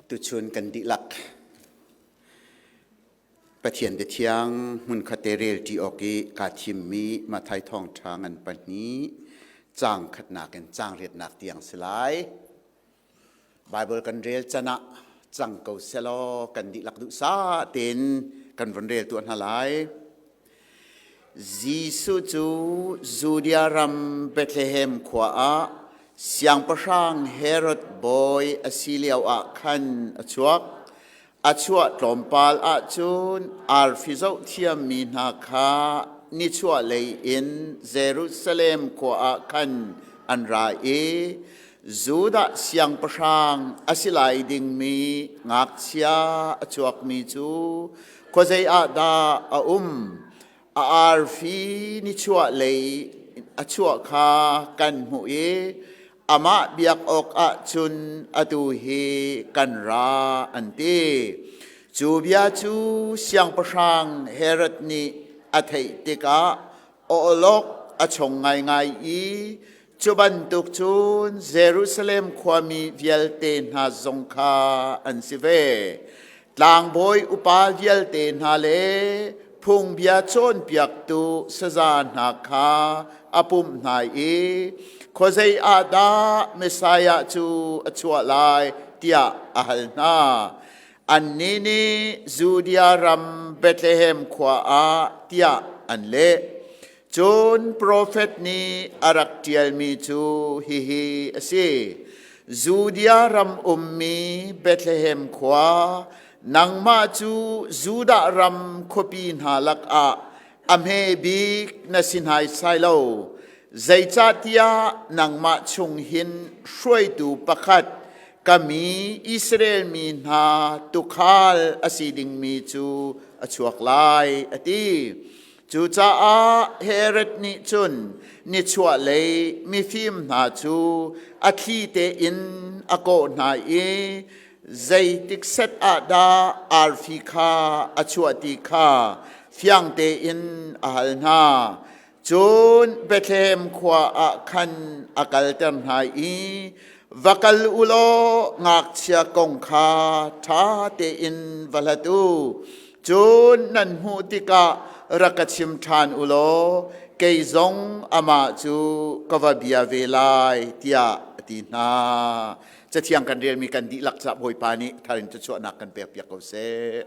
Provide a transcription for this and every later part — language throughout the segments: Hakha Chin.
Tuchun kan dihlak Pathian biathiang hmunkhat te rel ṭi awk i kaa thimmi Matthai thawngṭha ngan pahnih caang khatnak in caang riatnak tiang si lai. Baibal kan rel can ah cang ko selaw kan dihlak duhsah tein kan von rel tuah hna lai. Jesuh cu Judea ram Bethlehem khua ah siangpahrang Herod bawi a si lioah khan a chuak. A chuah tlawmpal ahcun arfi zohthiammi hna kha nichuahlei in Jerusalem khua ah khan an ra i Judah siangpahrang a si lai dingmi ngakchia a chuakmi cu Khuazei ah dah a um? A arfi nichuahlei a chuah kha kan hmuh i amah biak awkah cun atu hi kan ra, an ti. Cu bia cu siangpahrang Herod nih a theih tikah awlok a chong ngaingai i cu bantuk cun Jerusalem khuami vialte hna zong kha an si ve. Tlangbawi upa vialte hna le phungbia cawnpiaktu saza hna kha a pumh hna i khuazei ah dah Messiah cu a chuah lai tiah a hal hna. Annih nih Judea ram Bethlehem khua ah tiah an leh. Cun profet nih a rak ṭialmi cu hihi a si: Judea ram ummi Bethlehem khua, nangmah cu Judah ram khuapi hna lakah a hme bik na si naisai lo. Zeicahtiah nangmah chung hin hruaitu pakhat ka mi Israel mi hna tuukhal a si dingmi cu a chuak lai, a ti. Cucaah Herod nih cun nichuahlei mifim hna cu a thli tein a kawh hna i zeitik set ah dah arfi kha a chuah ti kha fiang tein a hal hna. Cun Bethlehem khua ah khan a kalter hna i va kal u law ngakchia kong kha ṭha tein va hlat u. Cun nan hmuh tikah rak ka chim ṭhan u law kei zong amah cu ka va bia ve lai, tiah a ti hna. Cathiang kan relmi kan dihlak caah Bawipa nih thar in thluachuahnak kan pekpiak ko seh.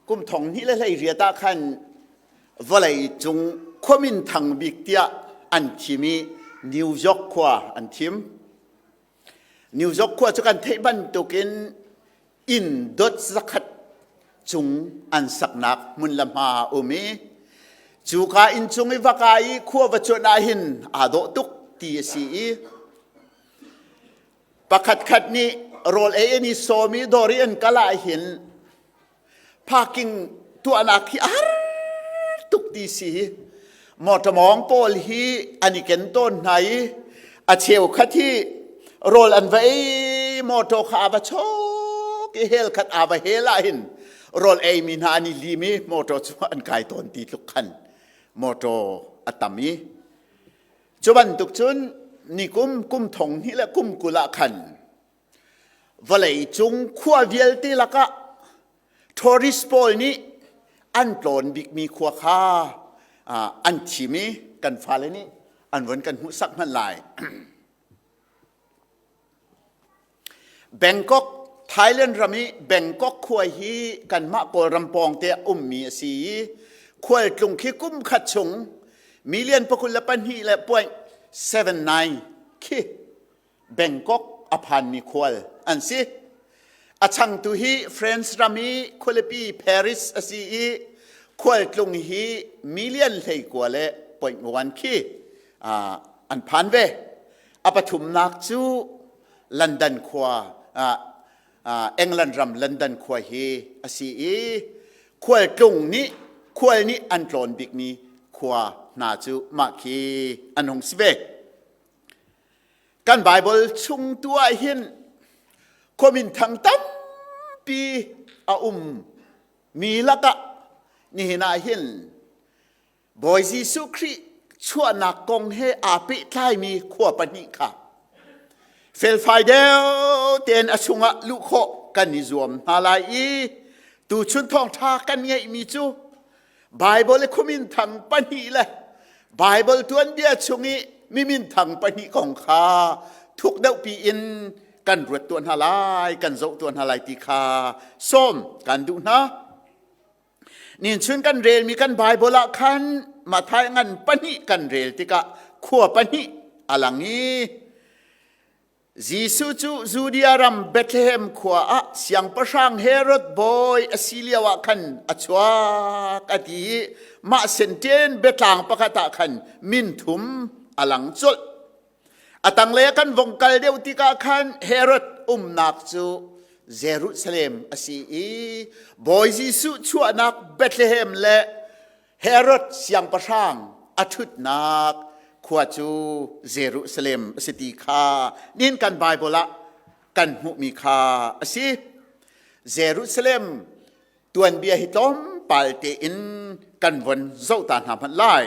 Kum thong hnih le hlei riat ah khan vawlei cung khuamin thang bik tiah an thim i New York khua an thim. New York khua cu kan theih bantukin inn dot zakhat cung an saknak hmun le hma a um i cuka inn cung i va kai i khua va cuanh ahhin aa dawh tuk ti a si i Pakhatkhat nih rawl ei an i sawm i dawr i an kal ahhin parking tuahnak hi a har tuk ti si. Motor mawng pawl hi an i ken tawn hna i a cheukhat hi rawl an va ei motor kha a va chok i hel khat aa va hel ahhin rawl ei mi hna an i lim i motor cu an kai tawn ti tluk khan motor a tam i Cu bantuk cun nikum kum thong hnih le kum 20 ah khan vawlei cung khua vialte lakah tourist pawl nih an tlawn bikmi khua kha an thim i kan fale nih an von kan hmuhsak hmanh lai. Bangkok, Thailand ram i Bangkok khua hi kanmah Kawlram pawngte ah ummi a si i khualtlung khi kum khat chung million 22.79 khi Bangkok a phanmi khual an si. A changtu hi France ram i khualipi Paris a si i khualtlung hi million 19.1 khi an phan ve. A pathumnak cu London khua England ram London khua hi a si i khualtlung nih khual nih an tlawn bikmi khua hna cu mah khi an hung si ve. Kan Bible chung tu ah hin khuamin thang tampi a um mi lakah nihin ah hin Bawi Jesuh Khrih chuahnak kong he aa pehtlaimi khua pahnih kha felfai deuh tein a chungah luh khawh kan i zuam hna lai i tuchun thawngṭha kan ngeihmi cu Baibal i khumin thang pahnih le Baibal tuanbia chung i mimin thang pahnih kong kha thuk deuhpi in kan ruat tuah hna lai, kan zoh tuah hna lai ti kha sawm kan duh hna. Ninchun kan relmi kan Baibal ah khan Matthai ngan pahnih kan rel tikah khua pahnih a lang i Jesuh cu Judea ram Bethlehem khua ah siangpahrang Herod bawi a si lio ah khan a chuak a ti i mah senten biatlang pakhat ah khan min thum a lang colh. A tanglei ah kan vong kal deuh tikah khan Herod umnak cu Jerusalem a si i Bawi Jesuh chuahnak Bethlehem le Herod siangpahrang a ṭhutnak khua cu Jerusalem a si ti kha nin kan Bible ah kan hmuhmi kha a si. Jerusalem tuanbia hi tlawmpal tein kan von zoh ta hna hmanh lai.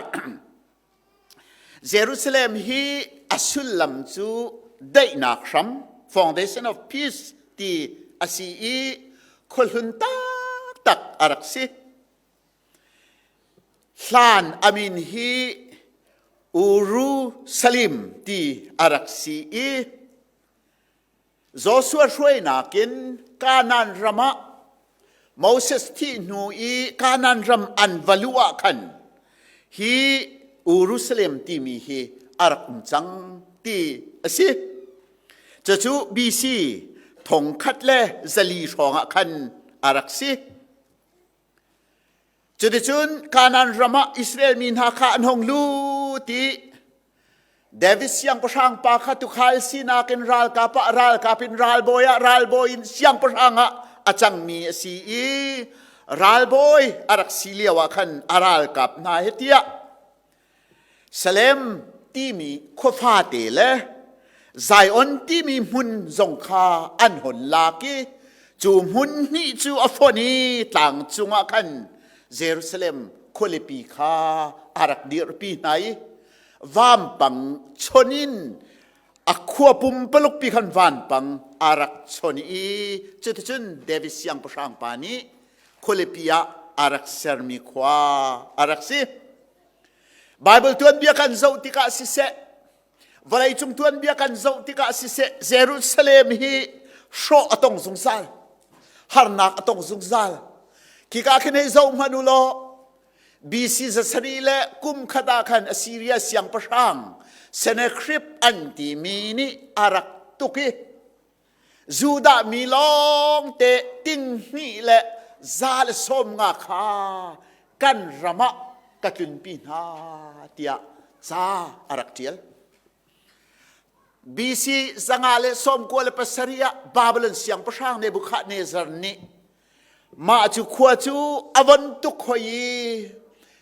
Jerusalem hi a sullam cu daihnak hram foundation of peace ti a si i khuahlun taktak a rak si. Hlan a min hi Urusalim ti a rak si i Joshua hruainak in Kanaan ram ah Moses thih hnu i Kanaan ram an va luh ah khan hi Jerusalem timi hi a rak um cang ti a si. Cucu BC thongkhat le zali hrawng ah khan a rak si. Cuticun Kanaan ram ah Israel mi hna kha an hung lut i David siangpahrang pa kha tuukhal sinak in ralkap ah ralkap in ralbawi ah ralbawi in siangpahrang ah a cangmi a si i ralbawi a rak si lio ah khan a ralkap hna he tiah Salem timi khuafate le Zion timi hmun zong kha an hon lak i cu hmun hnih cu a fonh i tlang cungah khan Jerusalem khualipi kha a rak dirpi hna i vampang chon in a khua pumpaluk pi khan vanpang a rak chon i cuticun David siangpahrang pa nih khualipi ah a rak sermi khua a rak si. Baibal tuanbia kan zoh tikah siseh, vawleicung tuanbia kan zoh tikah siseh, Jerusalem hi hrawh a tong zungzal. Harnak a tong zungzal. Khika khin hei zoh hmanh u law, BC zasarih le kum khat ah khan Assyria siangpahrang Sennacherib an timi nih a rak tuk i Judah mi lawngte ting hnih le 150 kha kan ram ah ka tlunpi hna tiah ca a rak ṭial. BC 597 ah Babylon siangpahrang Nebuchadnezzar nih Mah cu khua cu a von tuk hoi i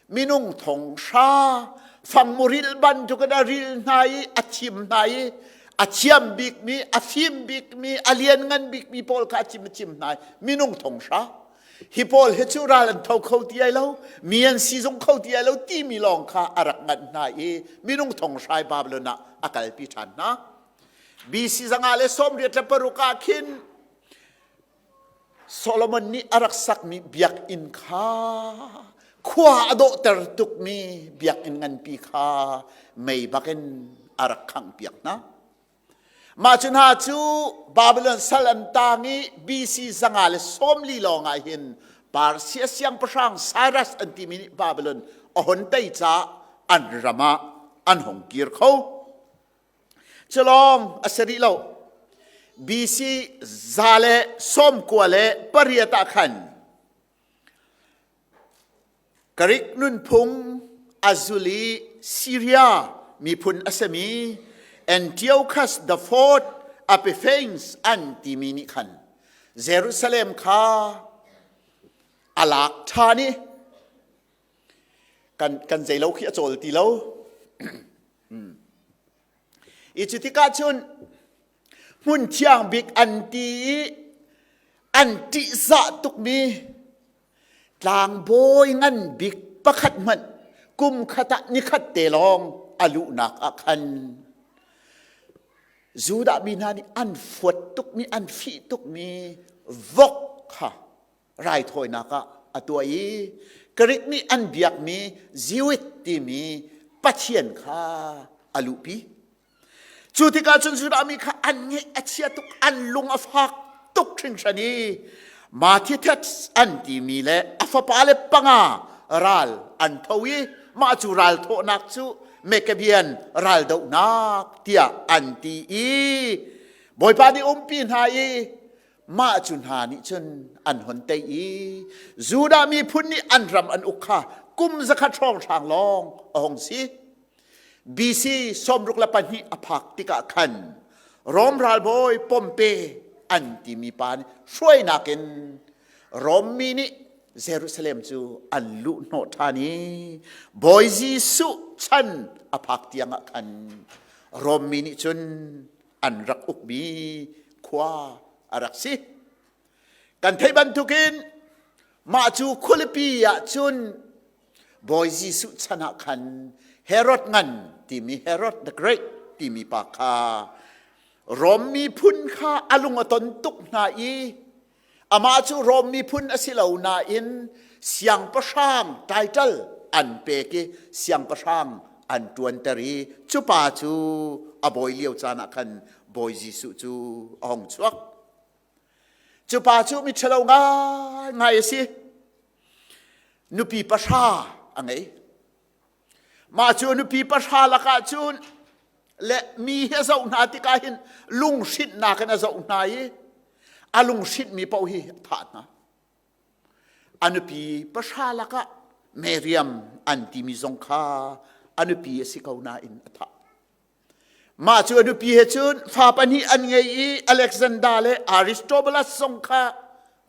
minung thong hra fangmuril bantukin a ril hna i a thim hna i a thiam bikmi, a fim bikmi, a lianngan bikmi pawl kha a chim a chim hna i minung thong hra. Hi pawl hi cu ral an tho kho ti ai lo, mi an si zong kho ti ai lo timi lawng kha a rak nganh hna i minung thong hrai Babylon ah a kalpi ṭhan hna. BC 586 ah khin Solomon nih a rak sakmi biakinn kha khua a dawhter tukmi biakinn nganpi kha mei bakin a rak khanghpiak hna. Mah cu hna cu Babylon sal an tang i BC 540 lawng ah hin Persia siangpahrang Cyrus an timi nih Babylon a hon tei caah an ram ah an hong kir kho. Culawng a si rih lo. BC 198 ah khan Greek nunphung a zul i Syria miphun a simi Antiochus the Fourth Epiphanes an timi nih khan Jerusalem kha a lak ṭhan i kan kan zei lo khi a cawl ti lo. I cu tikah cun hmun thiang bik an ti i an ṭihzah tukmi tlangbawi ngan bik pakhat hmanh Kum khat ah nikhat te lawng a luhnak ah khan Judah mi hna nih an fuat tukmi, an fih tukmi vok kha raithawinak ah a tuah i Greek nih an biakmi Zeus timi pathian kha a luhpi. Cu tikah cun Judah mi kha an ngeih a chia tuk, an lung a fak tuk hringhran i Mattathias an timi le a fapale panga ral an tho i mah cu ral thawhnak cu Maccabean raldohnak tiah an ti i Bawipa nih umpi hna i mah cu hna nih cun an hon tei i Judah miphun nih an ram an uk kha kum zakhat hrawnghrang lawng a hung si. BC 62 a phak tikah khan Rom ralbawi Pompe an timi pa nih hruainak in Rom mi nih Jerusalem cu an luh hnawh ṭhan i Bawi Jesuh chan a phak tiangah khan Rom mi nih cun an rak ukmi khua a rak si. Kan theih bantukin mah cu khualipi ah cun Bawi Jesuh chan ah khan Herod ngan timi Herod the Great timi pa kha Rom miphun kha a lung a ton tuk hna i amah cu Rom miphun a si lo nain siangpahrang title an pek i siangpahrang an ṭuanter i cu pa cu a bawi lio caan ah khan Bawi Jesuh cu a hung chuak. Cu pa cu miṭhalo ngaingai a si. Nupi pahra a ngei. Mah cu nupi pahra lakah cun le mi hi a zoh hna tikah hin lunghrinhnak in a zoh hna i a lunghrinhmi paoh hi a thah hna. A nupi pahra lakah Miriam an timi zong kha a nupi a si ko nain a thah. Mah cu a nupi he cun fa pahnih an ngei i Alexander le Aristobulus zong kha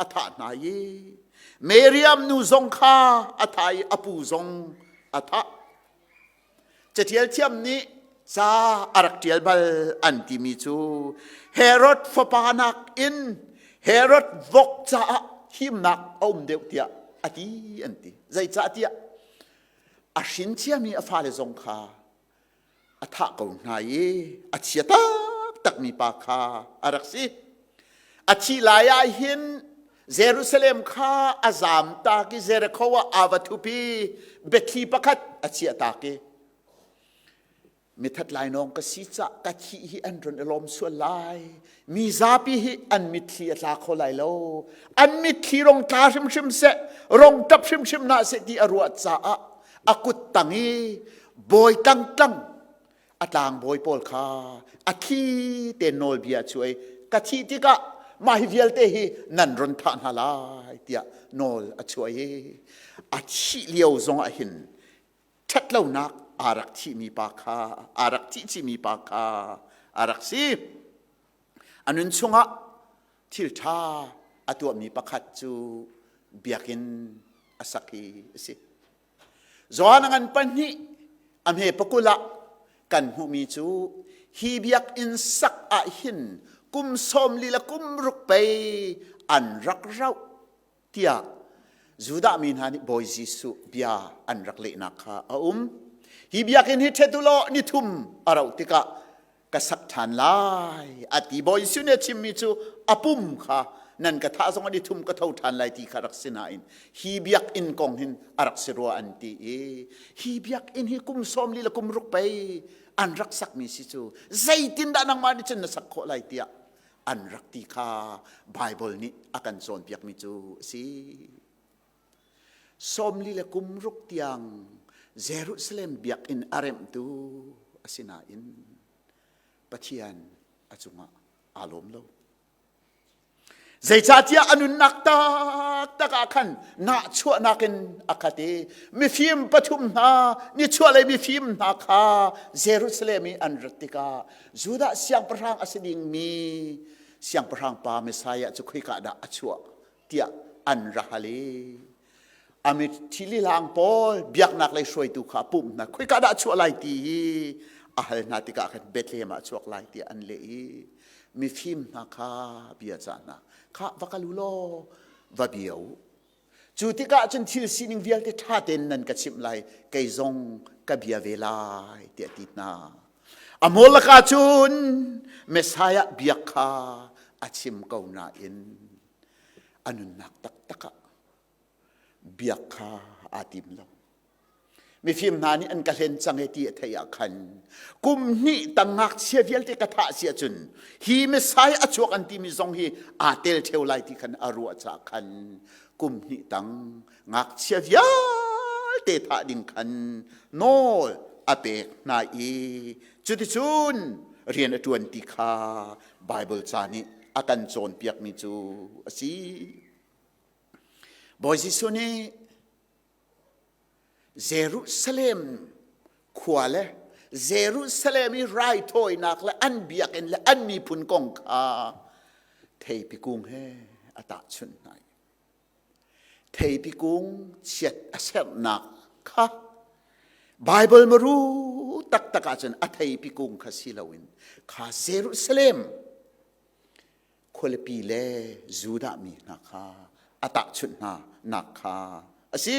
a thah hna i Miriam nu zong kha a thah i a pu zong a thah. Caṭial thiam nih ca a rak ṭial bal an timi cu Herod fapa nakin Herod vok caah himnak a um deuh tiah a ti an ti. Zeicahtiah a hrin ciami a fale zong kha a thah ko hna i a chia taktakmi pa kha a rak si. A thih lai ah hin Jerusalem kha a zaam tak i Jericho ah aa va thup i biathli pakhat a chiah tak i mithat lainawng ka si cah ka thih hi an run i lawm sual lai mi zapi hi an mitthli a tla kho lai lo an mitthli rong tla hrimhrim seh rong tap hrimhrim hna seh ti a ruah caah a kut tang i bawi tangtang a tlangbawi pawl kha a thi te nawlbia cu ei ka thih tikah mah hi vialte hi nan run thah hna lai tiah nawl a chuah i a thih lio zong ah hin ṭhatlonak aa rak thihmi pa kha aa rak thih chihmi pa kha a rak si. A nun chungah thil ṭha a tuahmi pakhat cu biakinn a sak hi a si. Johan a ngan pahnih a hme pakul ah kan hmuhmi cu hi biakinn sak ah hin kum sawm li le kum ruk pei an rak rauh tiah Judah mi hna nih Bawi Jesuh bia an rak lehnak kha a um. Hi biakinn hi ṭhet u law ni thum a rauh tikah ka sak ṭhan lai a ti. Bawi Jesuh nih a chimmi cu a pum kha nan ka thah zong ah ni thum ka tho ṭhan lai ti kha rak si nain hi biakinn kong hin a rak si rua an ti i hi biakinn hi kum sawm li le kum ruk pei an rak sakmi si cu zeitindah nangmah nih cun na sak khawh lai tiah an rak ti kha Baibal nih a kan cawnpiakmi cu a si. Sawmli le kum ruk tiang Jerusalem biakinn a remhtu a si nain Pathian a cungah aa lawm lo. Zeicahtiah a nunnak taktak ah khan nahchuahnak in a khat i mifim pathum hna nichuahlei mifim hna kha Jerusalem i an rat tikah Judah siangpahrang a si dingmi siangpahrang pa Messiah cu khoika dah a chuah tiah an ra hal i a mithi lilang pawl biaknak lei hruaitu kha a pumh hna khoika dah a chuah lai ti hi a hal hna tikah khan Bethlehem ah a chuak lai tiah an leh i mifim hna kha bia cah hna kha va kal u law va bia u. Cu tikah cun thil sining vialte ṭha tein nan ka chimh lai, kei zong ka bia ve lai, tiah a ti hna. A hmawlak ah cun Messiah biak kha a chim ko nain a nunnak taktak ah biak kha aa tim lo. Mifim hna nih an ka hlen cang e ti a theih ah khan kum hnih tang ngakchia vialte ka thah si ahcun hi Messiah a chuak an timi zong hi aa tel ṭheo lai ti khan a ruah caah khan kum hnih tang ngakchia vialte thah ding khan nawl a pek hna i cuticun rian a ṭuan ti kha Baibal ca nih a kan cawnpiakmi cu a si. Bawi Jesuh nih Jerusalem khua le Jerusalem i raithawinak le an biakinn le an miphun kong kha theipi kung he a tahchunh hna. Theipi kung chiat a sernak kha Baibal maru taktak ahcun a theipi kung kha si loin kha Jerusalem khualipi le Judah mi hna kha a tahchunh hna nak kha a si.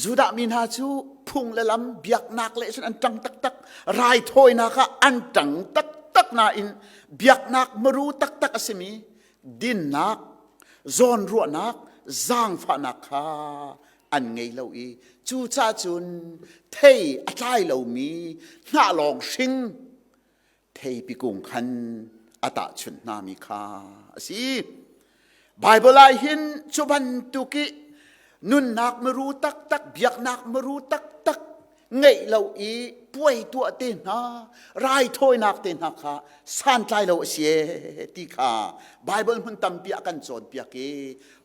Judah mi hna cu phung le lam biaknak le cun an ṭang taktak, raithawinak ah an ṭang taktak nain biaknak maru taktak a simi dinnak, zawnruahnak, zaangfahnak kha an ngei lo i cucaah cun thei a tlai lomi hnah lawng hring theipi kung khan a tahchunh hnami kha a si. Baibal ah hin cu bantuk i nunnak miru taktak, biaknak miru taktak ngeih lo i puai tuah te hna, raithawinak te hna kha santlai lo a si ti kha Baibal hmun tampi ah kan cawnpiak i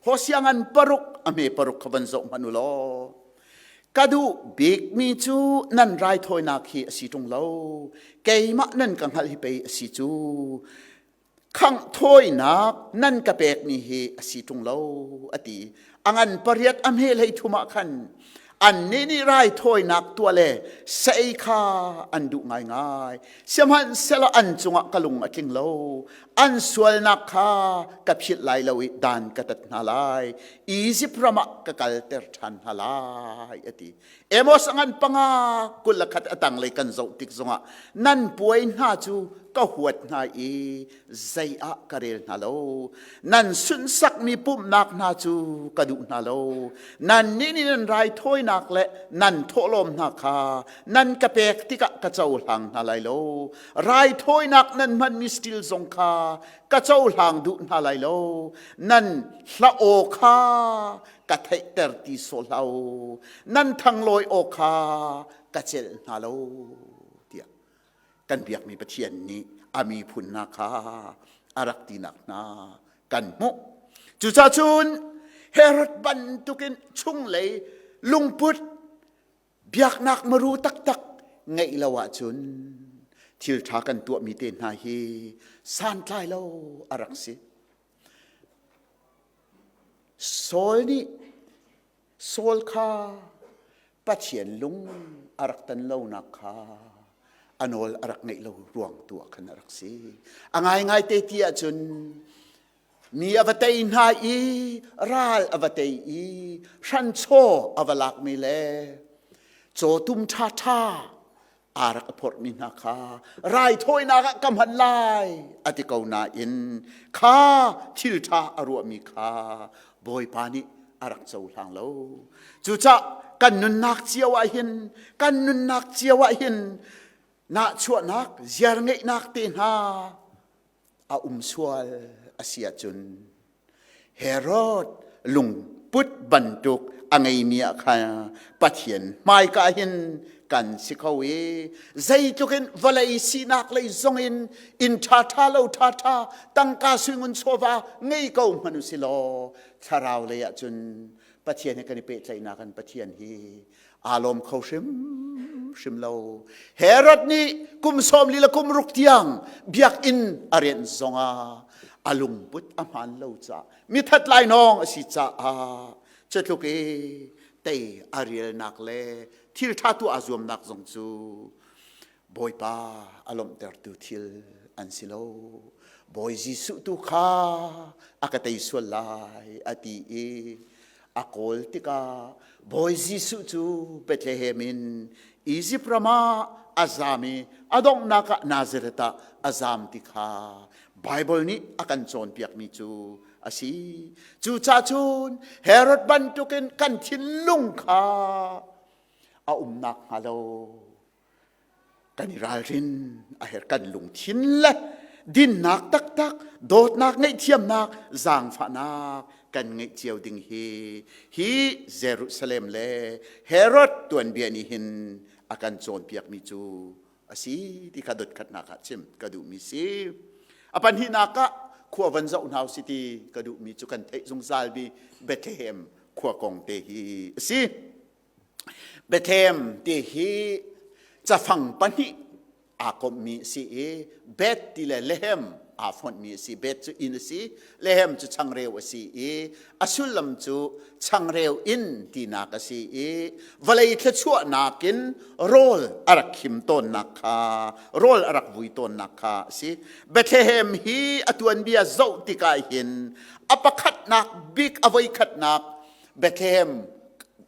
Hosea ngan paruk a hme paruk kha van zoh hmanh u law Ka duh bikmi cu nan raithawinak hi a si ṭung lo. Keimah nan ka hngalh hi pei a si cu. Khangh thawinak nan ka pekmi hi a si ṭung lo, a ti. A ngan pariat a hme hlei thum ah khan annih nih raithawinak tuah le sa ei kha an duh ngaingai. Sihmanhsehlaw an cungah ka lung a tling lo. An sualnak kha ka philh lai lo i dan ka tat hna lai. Izipt ram ah ka kalter ṭhan hna lai a ti. Amos a ngan panga 21 a tanglei kan zoh tik zongah nan puai hna cu ka huat hna i zei ah ka rel hna lo. Nan sunhsakmi pumhnak hna cu ka duh hna lo. Nannih nih nan raithawinak le nan thawhlawm hna kha nan ka pek tikah ka cohlang hna lai lo. Raithawinak nan hmanmi stil zong kha ka cohlang duh hna lai lo nan hla aw kha ka theihter ti sawh hlah u nan thanglawi aw kha ka celh hna lo tiah kan biakmi Pathian nih a miphun hna kha a rak tinak hna kan hmuh cucaah cun Herod bantukin chunglei lungput Biaknak maru taktak ngeih lo ahcun thil ṭha kan tuahmi te hna hi santlai lo a rak si. Saul nih Saul kha Pathian lung a rak tan lonak kha a nawl a rak ngeih lo ruang tu ah khan a rak si. A ngaingai te ti ahcun Mi a va tei hna i ral a va tei i hranchaw a va lakmi le cawtum ṭhaṭha aa rak a phorhmi hna kha raithawinak ah ka hman lai a ti ko nain kha thil ṭha a ruahmi kha Bawipa nih a rak cohlang lo. Cucah kan nunnak cio ah hin kan nunnak cio ah hin nahchuahnak ziarngeihnak te hna a um sual a si ahcun Herod lungput bantuk a ngeimi ah khan Pathian hmaika hin kan si kho i zeitluk in vawlei sinak lei zong in inn ṭhaṭha lo ṭhaṭha tangka suingun chawva ngei ko hmanh u si law thlarau lei ahcun Pathian he kan i pehtlaihnak in Pathian hi aa lawm kho hrimhrim lo. Herod nih kum sawm li le kum ruk tiang biakinn a rianh zongah a lungput a hmaan lo caah mithat lainawng a si caah cutluk i tei a rialnak le thil ṭha tuah aa zuamnak zong cu Bawipa a lawmhtertu thil an si lo. Bawi Jesuh tu kha a ka tei sual lai a ti i. A kawl tikah Bawi Jesuh cu Bethlehem in Izipt ram ah a zam i a donghnak ah Nazareth ah a zam ti kha Baibal nih a kan cawnpiakmi cu a si. Cucaah cun Herod bantukin kan thinlung kha a um nakhnga lo kan i ralrin a herh. Kan lungthin le dinnak taktak, dawtnak, ngaihthiamnak, zaangfahnak kan ngeih cio ding hi hi Jerusalem le Herod tuanbia nih hin a kan cawnpiakmi cu a si ti kha dotkhatnak ah chim ka duhmi si. A pahnihnak ah khua van zoh hna usih ti ka duhmi cu kan theih zungzal mi Bethlehem khua kong te hi a si. Bethlehem ti hi cafang pahnih aa komhmi a si i Beth ti le Lehem aa fonhmi a si. Beth cu inn a si, Lehem cu changreu a si i a sullam cu changreu inn tinak a si i vawlei thluachuahnak in rawl a rak khim tawnnak kha, rawl a rak vui tawnnak kha a si. Bethlehem hi a tuanbia zoh tikah hin a pakhatnak bik, a voikhatnak Bethlehem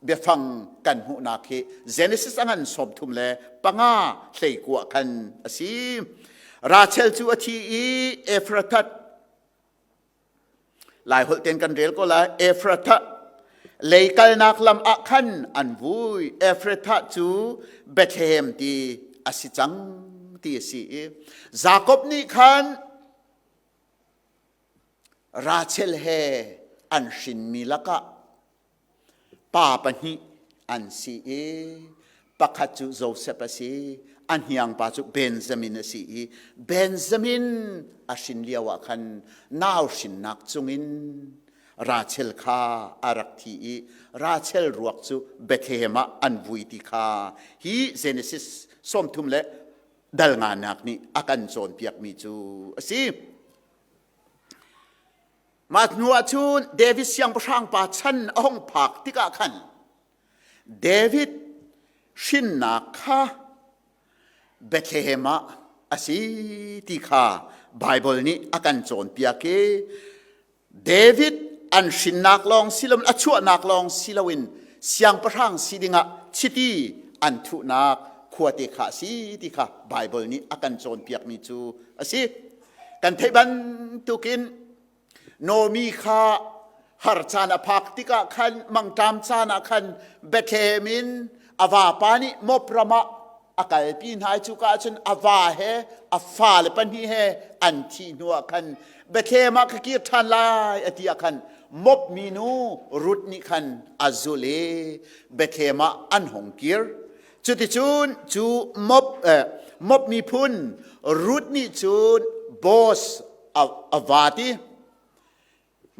biafang kan hmuhnak hi Genesis a ngan 35 hleikua khan a si. Rachel cu a thi i Ephrathah, Lai holh ten kan rel ko lai, Ephrathah lei kalnak lam ah khan an vui. Ephrathah cu Bethlehem ti a si cang ti a si i Jakob nih khan Rachel he an hrinmi lakah pa pahnih an si i pakhat cu Joseph a si, a hniangpa cu Benjamin a si i Benjamin a hrin lio ah khan nau hrinnak cungin Rachel kha a rak thi i Rachel ruak cu Bethlehem ah an vui ti kha hi Genesis 30 le dal nganak nih a kan cawnpiakmi cu a si. Mah hnu ah cun David siangpahrang pa chan a hung phak tikah khan David hrinnak kha Bethlehem ah a si ti kha Baibal nih a kan cawnpiak i David an hrinnak lawng si loin, a chuahnak lawng si loin siangpahrang si dingah chiti an thuhnak khuate kha a si ti kha Baibal nih a kan cawnpiakmi cu a si. Kan theih bantukin Naomi kha har caan a phak tikah khan, mangṭam caan ah khan Bethlehem in a vapa nih Moab ram ah a kalpi hna i cuka ah cun a va he a fale pahnih he an thih hnuah khan Bethlehem ah ka kir ṭhan lai a ti ah khan Moab minu Ruth nih khan a zulh i Bethlehem ah an hung kir. Cuticun cu Moab, eh, Moab miphun Ruth nih cun Boaz a, a vat i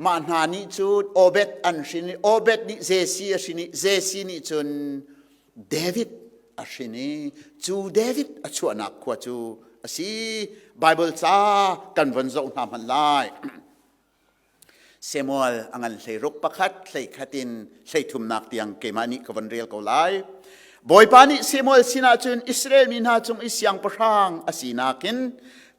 mah hna nih cun Obed an hrin i Obed nih Jesse a hrin i Jesse nih cun David a hrin i cu David a chuahnak khua cu a si. Bible ca kan von zoh hna hmanh lai. Samuel a ngan 16 pakhat 11 in 33nak tiang keimah nih ka von rel ko lai. Bawipa nih Samuel sinah cun Israel mi hna cung i siangpahrang a sinak in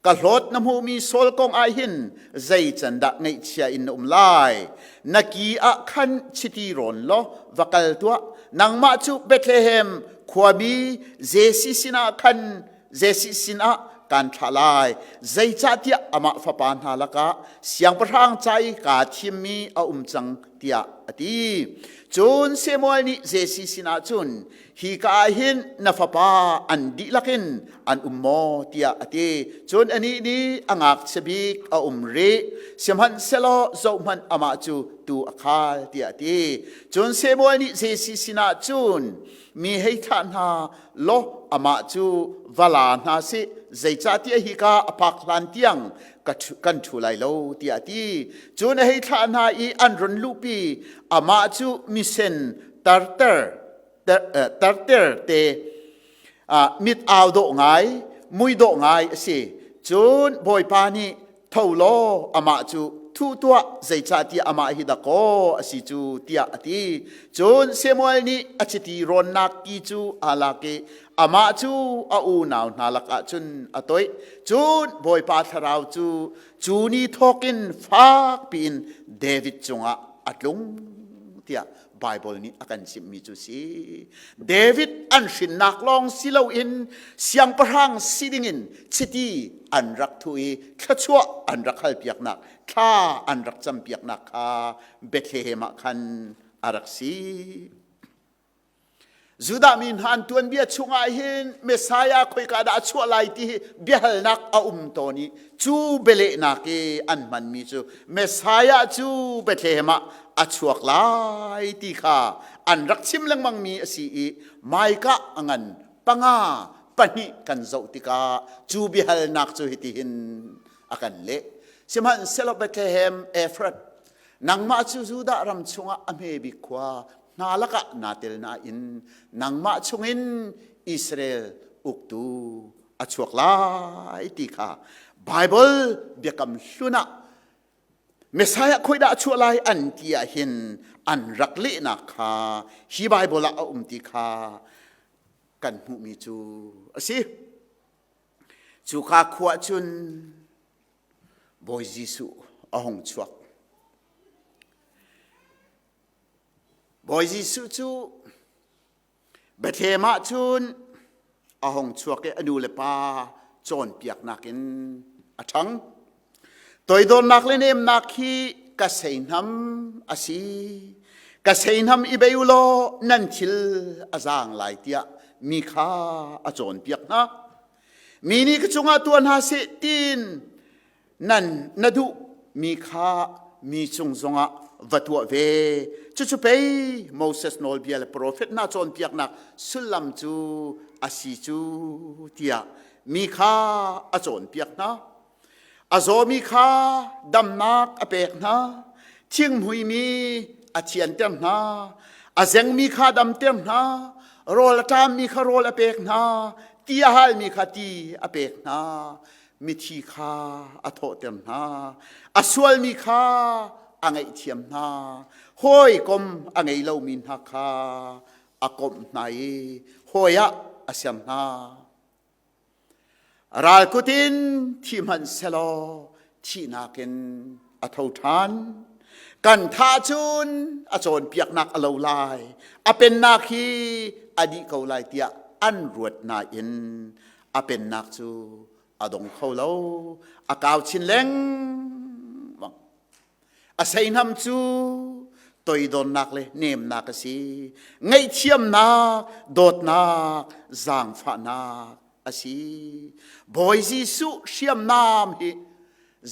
ka hlawt na hmuhmi Saul kong ah hin zei can dah ngaihchia in na um lai? Na ki ah khan chiti rawn law va kal tuah. Nangmah cu Bethlehem khuami Jesse sinah khan Jesse sinah kan thlah lai. Zeicahtiah amah fapa hna lakah siangpahrang ca i kaa thimmi a um cang tiah a ti. Cun Samuel nih Jesse sinah cun, hi ka ah hin na fapa an dihlak in an um maw tiah a ti. Cun anih nih a ngakchia bik a um rih, sihmanhsehlaw zohhmanh amah cu tuu a khal tiah a ti. Cun Samuel nih Jesse sinah cun, mi hei thlah hna law amah cu va la hna sih, zeicahtiah hika a phak hlan tiang kan ṭhu lai lo tiah a ti. Cun a hei thlah hna i an run luhpi. Amah cu misen tarter tarter te mit au dawh ngai, mui dawh ngai a si. Cun Bawipa nih, tho law amah cu thu tuah, zeicahtiah amah hi dakaw a si cu, tiah a ti. Cun Samuel nih a chiti rawnnak ki cu aa lak i amah cu a unau hna lakah cun a toih. Cun Bawipa thlarau cu cu ni thawk in fak piin David cungah a tlung. tiah Bible nih a kan chimhmi cu si. David an hrinnak lawng si loin siangpahrang si dingin chiti an rak thuh i thluachuah an rak halpiaknak, thla an rak campiaknak kha Bethlehem ah khan a rak si. Judah mi hna an tuanbia chungah hin Messiah khoika dah a chuah lai ti hi biahalnak a um tawn i cu bialehnak i an hmanmi cu Messiah cu Bethlehem ah a chuak lai ti kha an rak chim lengmangmi a si i Micah a ngan panga pahnih kan zoh tikah cu biahalnak cu hitihin a kan leh. Sihmanhsehlaw Bethlehem Ephrath nangmah cu Judah ram chungah a hme bik khua hna lakah naa tel nain nangmah chungin Israel uktu a chuak lai ti kha Baibal biakam hlun ah Messiah khoi dah a chuah lai an ti ah hin an rak lehnak kha hi Baibal ah a um ti kha kan hmuhmi cu a si. Cuka khua cun Bawi Jesuh a hung chuak. Bawi Jesuh cu Bethlehem ah cun a hung chuak i a nu le pa cawnpiaknak in a ṭhang. Toidornak le nemnak hi ka seihnam a si. Ka seihnam i bei u law nan thil a zaang lai tiah mi kha a cawnpiak hna. Mi nih ka cungah tuah hna seh tiin nan na duh mi kha mi cung zongah va tuah ve. Cucu pei Moses nawlbia le profet hna cawnpiaknak sullam cu a si cu tiah mi kha a cawnpiak hna. A zawmi kha damnak a pek hna. Thinghmuimi a thianter hna. A zengmi kha damter hna. Rawl a ṭammi kha rawl a pek hna. Ti a halmi kha ti a pek hna. Mithi kha a thawhter hna. A sualmi kha a ngaihthiam hna. Hawikom a ngei lomi hna kha a komh hna i hawi ah a ser hna. Ral kut in thi hmanh selaw thihnak in a tho ṭhan. Kan thah cun a cawnpiaknak a lo lai, a pennak hi a dih ko lai tiah an ruat nain a pennak cu a dong kho lo, a kau chin lengmang. A seihnam cu toidornak le nemnak a si. Ngaihthiamnak, dawtnak, zaangfahnak a si. Bawi Jesuh hriamnam hi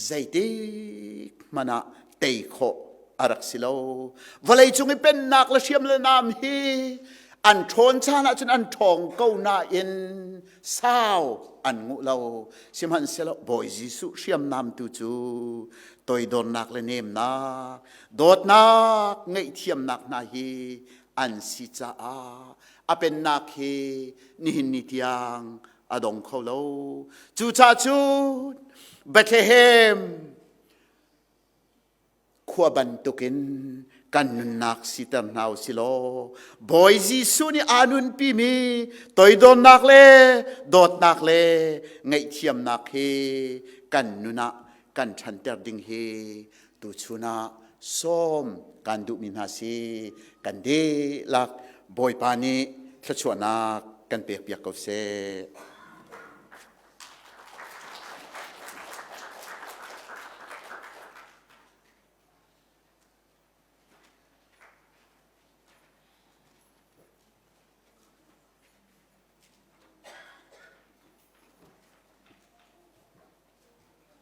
zeitik hmanh ah tei khawh a rak si lo. Vawlei cung i pennak le hriam le nam hi an ṭhawn caan ahcun an ṭhawng ko nain sau an nguh lo. Sihmanhsehlaw Bawi Jesuh hriamnam tu cu toidornak le nemnak, dawtnak, ngaihthiamnak hna hi an si caah a pennak hi nihin ni tiang a dong kho lo. Cucaah cun Bethlehem khua bantukin kan nunnak siter hna u silaw Bawi Jesuh nih aa nunpimi toidornak le dawtnak le ngaihthiamnak hi kan nun ah kan ṭhanter ding hi tuchun ah sawm kan duhmi hna si. Kan dihlak Bawipa nih thluachuahnak kan pekpiak ko seh.